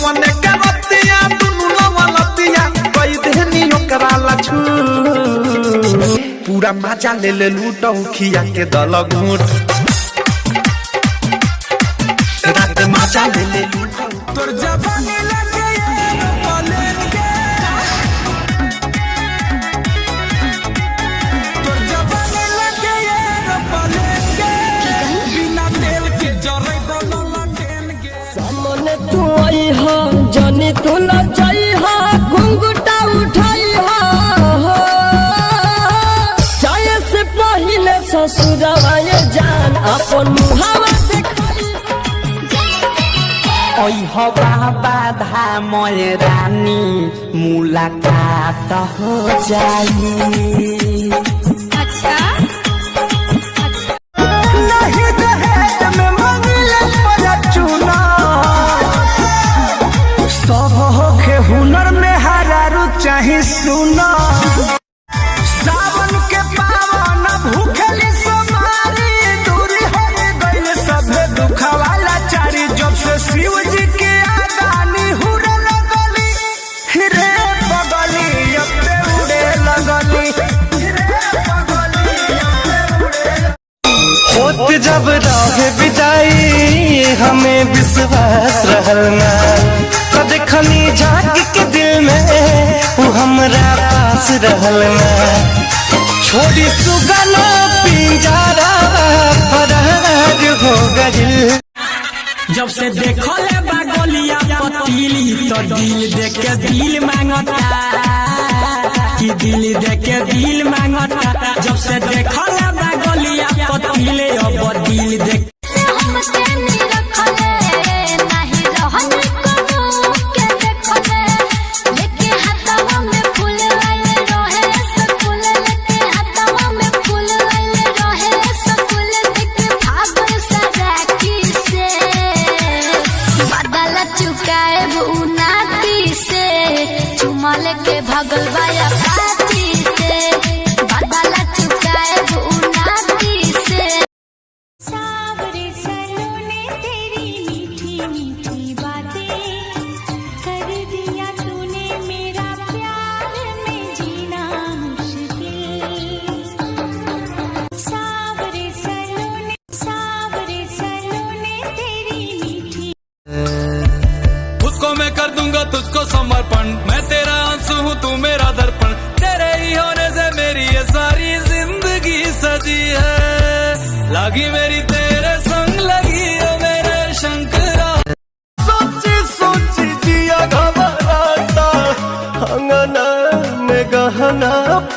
गवन के रतिया दुनु लवलतिया कई देहनी ओकरा लछू। पूरा मजा ले ले लूटौ खिया के दल घूट। रात मजा ले ले लूटौ। तोर जवानी लगे एरोप्लेन के, तोर जवानी लगे एरोप्लेन के, बिना तेल के जरै लटेन के। सामने तू आई हा, जाने तू न जाई हा, घुंघटा उठाई हा। जाए से पहले ससुरवा ये जान अपन मुहावा देखाई। ओह बाबा धाम रानी मुलाकात हो जाई। अच्छा। नहीं दहेज में मंगले पर चुना, सब होखे हुनर में हरारू चाही सुना। सावन के पावन भूखली सोमारी, दूरी हो गइल सभे दुखवाला चारी। जब से शिव जी के आगानी हुरे लगली रे बगली, अब ते उड़े लगली रे बगली, अब ते उड़े। होत जब रहे विदाई हमें विश्वास रहल ना, तो देखनी झांक के दिल में उ हमरा पास रहल ना। छोड़ी सुगना पिंजरा फरार हो गइल। जब से देखले बा गलिया पतीली तो दिल देख के दिल मांगता, कि दिल देख के दिल मांगता। जब से देखले बा गलिया पतीले अब दिल देख। हम के रखले नाही रहन कोनो के देखले, लेके हाथवा में फूल आइल रहे स्कूल, लेके हाथवा में फूल आइल रहे स्कूल। देख भागल सराकी से बदला चुकाए उनाती से, चुमा लेके भागल बाया पाती से, बदला चुकाए उनाती से। सावरे सलोने तेरी मीठी मीठी बातें, कर दिया तूने मेरा प्यार में जीना मुश्किल। सावरे सलोने, सावरे सलोने तेरी मीठी। खुद को मैं कर दूंगा तुझको समर्पण, मैं तेरा आंसू हूँ तू मेरा दर्पण, तेरे ही होने से मेरी ये सारी जिंदगी सजी है। लागी मेरी तेरे संग लगी ओ मेरे शंकरा। सोची सोची जिया घबराता, अंगना में गहना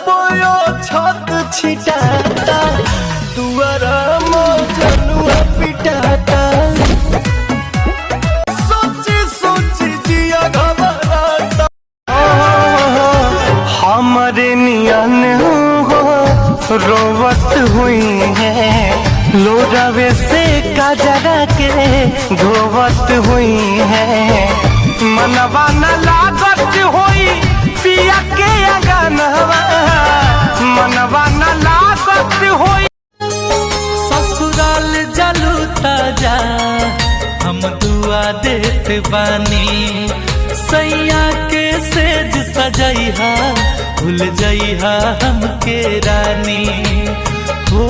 पोयो छत छिटाता, दुआरा मोजनुआ पिटाता। सोची सोची जिया घबराता, हमारे नियन हो रोवत हुई है, लोरावे से कजरा के धोवत हुई है। मनवा न लागत होई पिया के अंगनवा, मनवा न लागत होई। ससुराल जलू ताजा हम दुआ देत बानी, सैया के सेज सजैहा भूल जइहा हमके रानी हो।